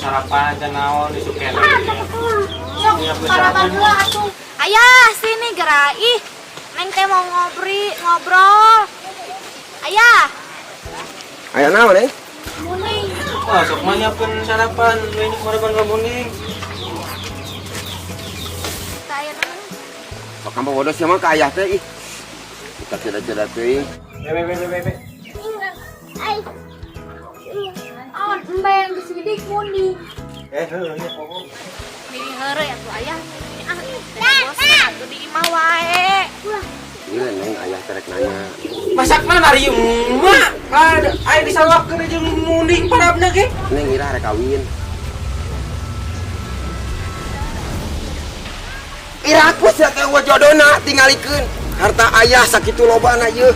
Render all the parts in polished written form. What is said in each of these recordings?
Sarapan can naon isuk keneh. Sok sarapan heula atuh. Ayah, sini geura ih. Neng teh mau ngobrol. Ayah, Aya naon, eh? Muning. Wah, sok mah nyiapkeun sarapan, ini sarapan ka Muning. Teu aya naon. Sok kamu bodoh sia mah ka ayah teh ih. Kita ceda-ceda teuing. Be be be be be. Oh, embe geus sidik Muning. Eh, heuh nya pokok. Mini heureuy atuh ayah. Ah, teh bosen atuh di imah wae. Iya, Neng, ayah teh rek nanya. Masak mana ari emak? Ada aya disawakeun jeung Muning parabna ge. Neng ira rek kawin. Ira aku sia teh eueuh jodona tingalikeun. Harta ayah sakitu lobana ieu.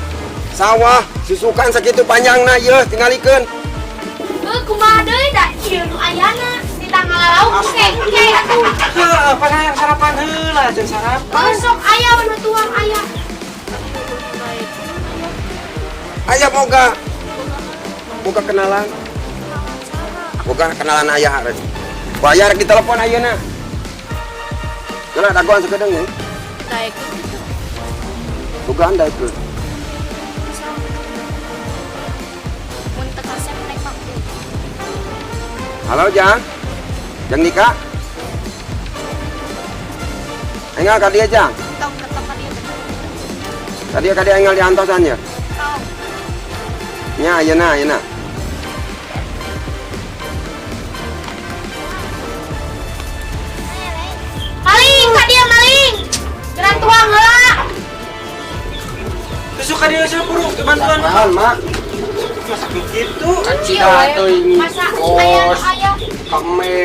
Sawah, susukan sakitu panjangna ieu tingalikeun. Heuh, kumaha deui da ieu nu ayana di tanggal lauk engke atuh. Heuh, pan hayang sarapan heula can sarapan. Heuh, sok aya we nu tuang ayah. Ayah boga. Boga kenalan. Boga kenalan ayah rek. Bayar di telepon ayeuna. Geura dagoan sakedeung ya. Daekeun kitu. Bogaan daekeun. Mun teu kasep neng mah. Halo, Jang. Jang Dika. Enggal ka dieu, Jang. Tong ketemu ka dieu. Ka dieu enggal diantosan ya. Tong. Nya ayeuna ayeuna. Maling ka dieu maling. Geura tuang heula. Tusuk ka dieu sapuruk bantuan. Naon, Mak? Masak kitu. Iya we. Masa aya nu aya. Kame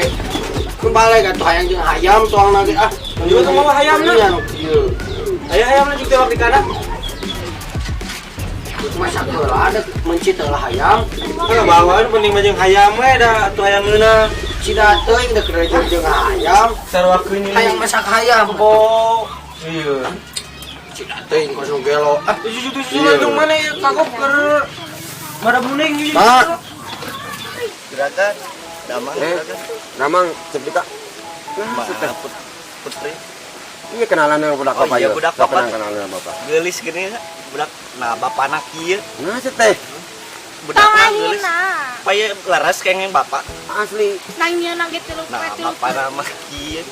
kun balik atuh hayang jeung hayam tuang lagi ah. Juga tuh mawa hayamna. Iya, nu kieu. Aya hayamna juga waktu kana. Terus masak heula ada mencit heula hayam. Kalau bawaan penting mah jeung hayam we da atuh hayam ngeunah. Cida teuing da keur jeung hayam. Sarwakeun jeung Hayang masak hayam. Oh, iya. Cida teuing kosong gelo. Ah, Tujuh tujuh tujuh mana ya kagok keur Mada Muning ieu. Mak. Gerakan, damang, Eh, gerakan. Damang cep Dika. Nah, Mana putri? Iya kenalan dengan budak Oh, bapak iya, ya. budak Sok bapak. kenalan dengan bapak. Geulis gini, budak. Nah, bapana kieu. Nah, teh Budak Tong geulis. ahina. Paya laras kengeng bapak. asli. Nang nyieun ge tilu Nah, poe tilu. bapana mah kieu.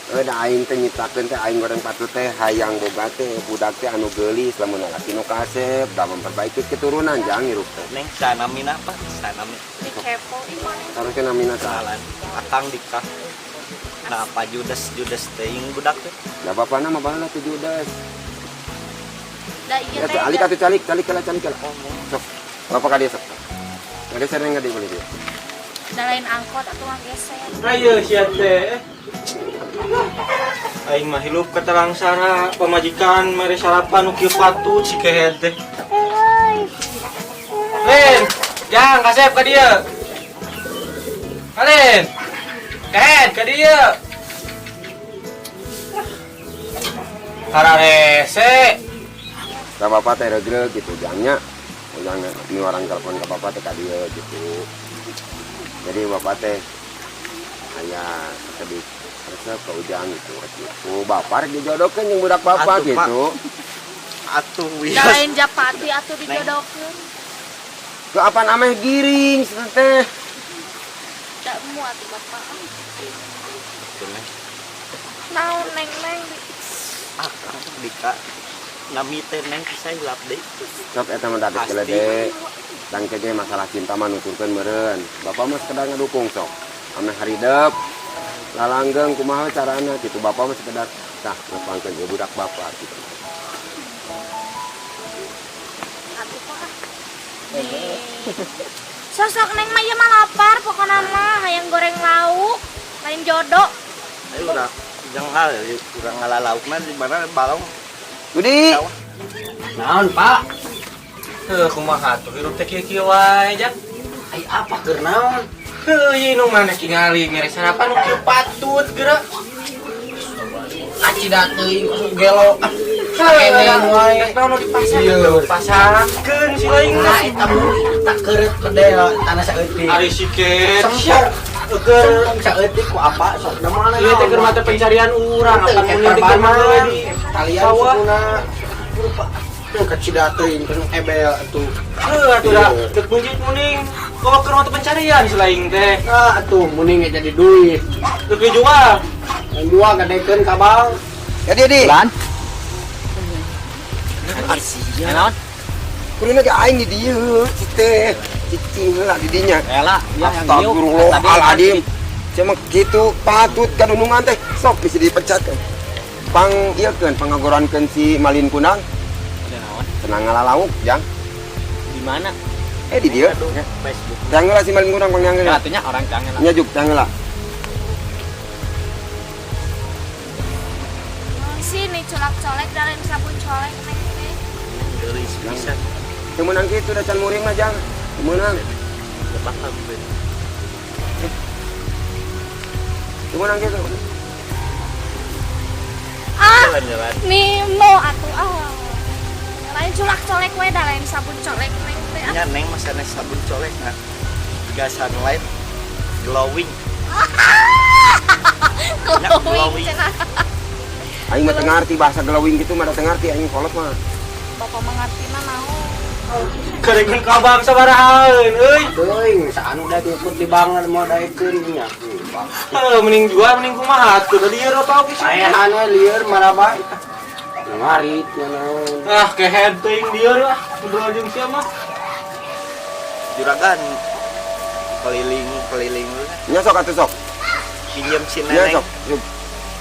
Eh, da aing teh nyiptakeun teh aing goreng patut teh hayang boga teh budak teh anu geulis lamun lalaki nu kasep da memperbaiki keturunan jang hirup teh. Neng sanamina apa? Sanami. Di kepo ih maneh. Harusnya namina saha? Kenalan. Akang Dika. Nah, apa judes judes teuing budak teh. Da bapana mah baheula teh judes. Da ieu Ya teh. teh alik atuh calik calik kala calik kala. Sok. Bapak ka dieu sok. Ngageser nggak di boleh dia. Da lain angkot atuh ngageser. Ayo sia teh. Aing mah hirup katalangsara pamajikan mere sarapan nu kieu patut si kehed teh. Lin, jang kasep ka dieu. Alin. Kehed ka dieu. Kararese. Da bapak teh regreg gitu jangnya. Ujang ini orang telepon ke bapak teh ka dieu gitu. Jadi bapak teh aya sedih resep ke Ujang gitu gitu. Bapak rek dijodohkeun jeung budak bapak Atuh, Pak. gitu. Atuh Da wios. lain japati atuh dijodohkeun. Ke apaan ameh giring teh. Da emu atuh bapak. Naon neng neng Akang Dika. Nami teh neng kisah hilap deui. Sok eta mah dapat Pasti. gelede. Dan kege masalah cinta mah nuturkeun meureun. Bapak mah sekedar ngedukung sok. Ameh haridep lalanggeng kumaha carana gitu. Bapak mah sekedar tah ngepangkeun ieu budak bapak gitu. Atuh Pak. Nih. Sosok neng mah ieu mah lapar pokona mah hayang goreng lauk, lain jodoh. Ayo urang jangan hal urang ngalalaukna di mana balong. Budi. Sawah. Naon, Pak? Heuh, kumaha atuh hirup teh kieu-kieu wae, Jang. Ai apa keur naon? Heuh, ieu nu maneh tingali mere sarapan nu kieu patut geura. Cida teuing kosong gelo. Ah, Heuh, wae. naon nu dipasak? Iya. Pasakeun si lain Nah, mah. eta mah tak keureut bedel tanah saeutik. Ari si Ket. Sempok. Keur Tong saeutik ku apa sok da mana. Ieu teh keur mata pencarian urang, apan muni teh keur mah di talian sawah. sukuna. Rupa. Tuh kacida teuing kan ebel atuh. Heuh atuh da dek beunjit muning. Bawa keur mata pencarian selain teh. Nah, atuh muning ge jadi duit. Dek dijual. Yang dua gadekeun ka bang. Ya dia di. Lan. Naon? Kurina ge aing di dieu, si teh. Cicing heula di dinya. Ela, ya yang diuk. Astagfirullahaladzim. Cuma gitu patut kadunungan teh sok bisa dipecat. Pang ieu keun pangagorankeun si Malin Kunang. Ada naon? Tenang ngala lauk, Jang. Di mana? Eh di dieu. Facebook. Tang heula si Malin Kunang pang Ya heula. atunya orang jangan lah. Nya juk tang heula. Sini colak-colek dalam sabun colek neng teh. Geulis pisan. Teu meunang kitu da can muring mah, Jang. Teu meunang. Teu paham gue. Teu meunang kitu. Ah, Jalan-jalan. Nino atuh ah. Lain culak colek we da lain sabun colek neng teh. Ah. Nya neng mah sanes sabun colek nah. Jiga sunlight glowing. Nya, Glowing glowing. cenah. Aing mah teu ngarti bahasa glowing gitu mah da teu ngarti aing kolot mah. Bapak mengerti mah naon. Karekeun ka bang sabarahaeun euy. Teuing saanu da ngikut di banget mau daekeun nya. Bang. Heuh mending jual mending kumaha atuh da lieur apa oge sih. Saehan we lieur maraba. Ngarit nya naon. Ah kehed teuing lieur ah ngobrol jeung sia mah. Juragan keliling keliling dulu lah. Nya sok atuh sok. Pinjam si Nya neneng. sok, juk.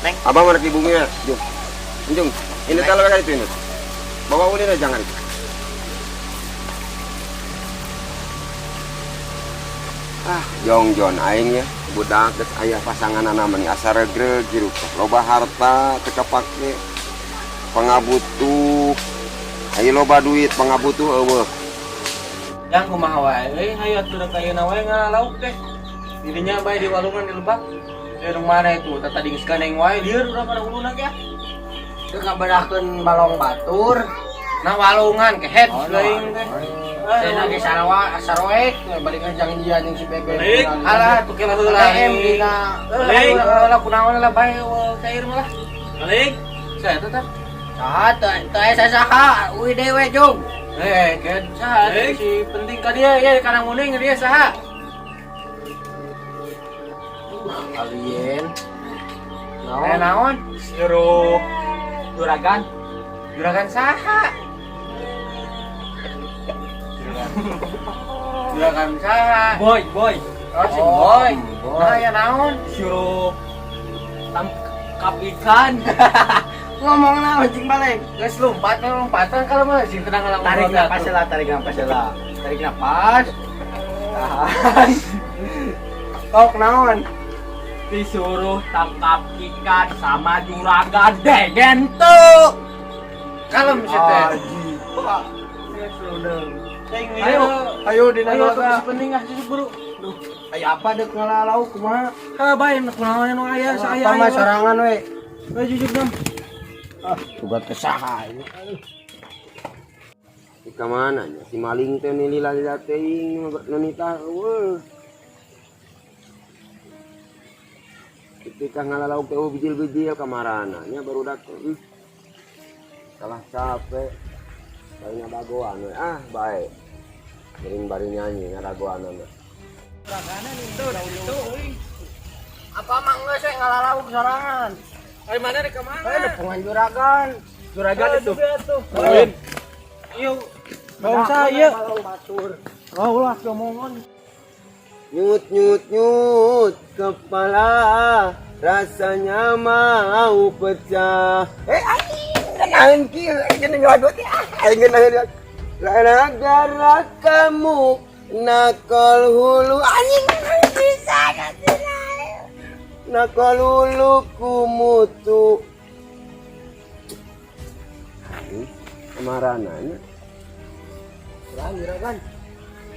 Neng. Abah mah rek di bumi ya, juk. Jung. Ini Neng. teh lebih itu ini. Bawa ulin aja jangan. Ah, jongjon aing ya, budak geus aya pasanganana meni asa regreg hirup. Loba harta teu kapake. Pangabutuh. Aya loba duit pangabutuh eueuh. Yang kumaha wae euy hayu atuh da ayeuna wae ngalauk teh. Dirinya bae di walungan di lebak. Eh nu mana itu tata geus gandeng wae lieur urang kana huluna ge ah. Teu ngabedahkeun balong batur. Nah walungan kehed Oh, teuing teh. Saya ge sarwa saroek balik janjian jeung si Bebe. Balik. Alah tuh kela heula ATM dina. Balik. Heula kunaon lah bae cair mah lah. Balik. Saya teh tah. Saha teu teu aya saha, uih dewe jung. Eh, kehed saha si penting ka dia ya kana muning dia saha. Alien. Eh naon? Suruh juragan. Juragan saha? Juragan saha? Boy, boy, Oh, si Oh, boy. boy. Nah, ya naon? suruh tangkap ikan. Ngomong naon cing balik. Geus lompat, lompatan kalau mah sing tenang ngalang Tarik napas lah, tarik napas lah. Tarik napas. Tahan. Tok naon? Disuruh tangkap ikan sama juragan degen tuh. Kalem sih teh. Ayo, ayo dina Ayo, naga. tuh penting ah susu buru. Aya apa deuk ngalalau kumaha? Ah, bae kunaon nu aya saya. Apa mah sorangan we? We jujur dong. Ah, tugas teh saha ini. Di ka mana nya si maling teh nilai teuing nu nitah eueuh. Ketika ngalalauk teh bijil-bijil kamarana nya barudak teh. Kalah capek. Bari ngadagoan we. Ah, bae. Geuning bari nyanyi ngadagoanana. Apa mah geus we ngalalau sorangan. Ayo mana rek ka mana? Eh, depungan juragan. Juragan itu. Kawin. Yuk. Bang saya. Balong batur. Oh ulah omongan. Nyut nyut nyut kepala rasanya mau pecah. Eh aing kenalan kieu aing lagu teh. Aing kenalan gara-gara kamu nakal hulu anjing bisa nakal hulu kumutu. Aing kemarananya. Juragan.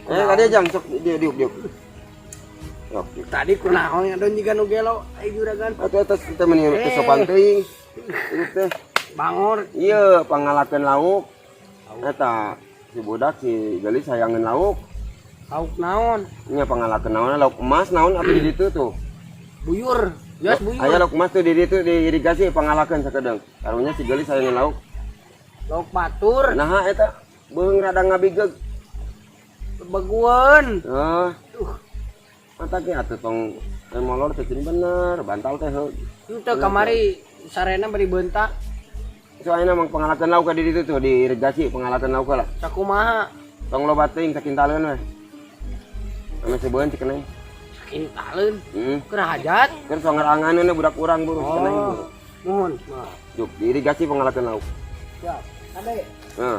Eh tadi jam sok dia diuk diuk. Sok diuk. Tadi kunaon ngadon jiga nu gelo ai juragan. Atuh atas teh meni teu sopan teuing. Itu teh. Bangor. Iya, pangalakeun lauk. Eta si budak si geulis hayangeun lauk. Lauk naon? Nya pangalakeun naon, lauk emas naon atuh di ditu tuh. Buyur. Yos buyur. Aya lauk emas tuh di ditu di irigasi, pangalakeun sakedeung. Karunya si geulis hayang lauk. Lauk batur. Naha eta beung rada ngabigeug? Beguan. Heuh. Mata ge atuh tong molor teh, cing bener, bantal teh heuh. Henteu, kamari sarena bari beunta. So ayeuna mah pangalakeun lauk ka di ditu tuh di irigasi, pangalakeun lauk lah. Sakumaha? Tong loba teuing, sakintaleun we. Ame sebeun cik neng. Sakintaleun. Heeh. Keur hajat. Keur soangar anganeun budak urang buru cik neng. Oh. Nuhun. Nah. Juk di irigasi pangalakeun lauk. Siap. Ade. Heeh.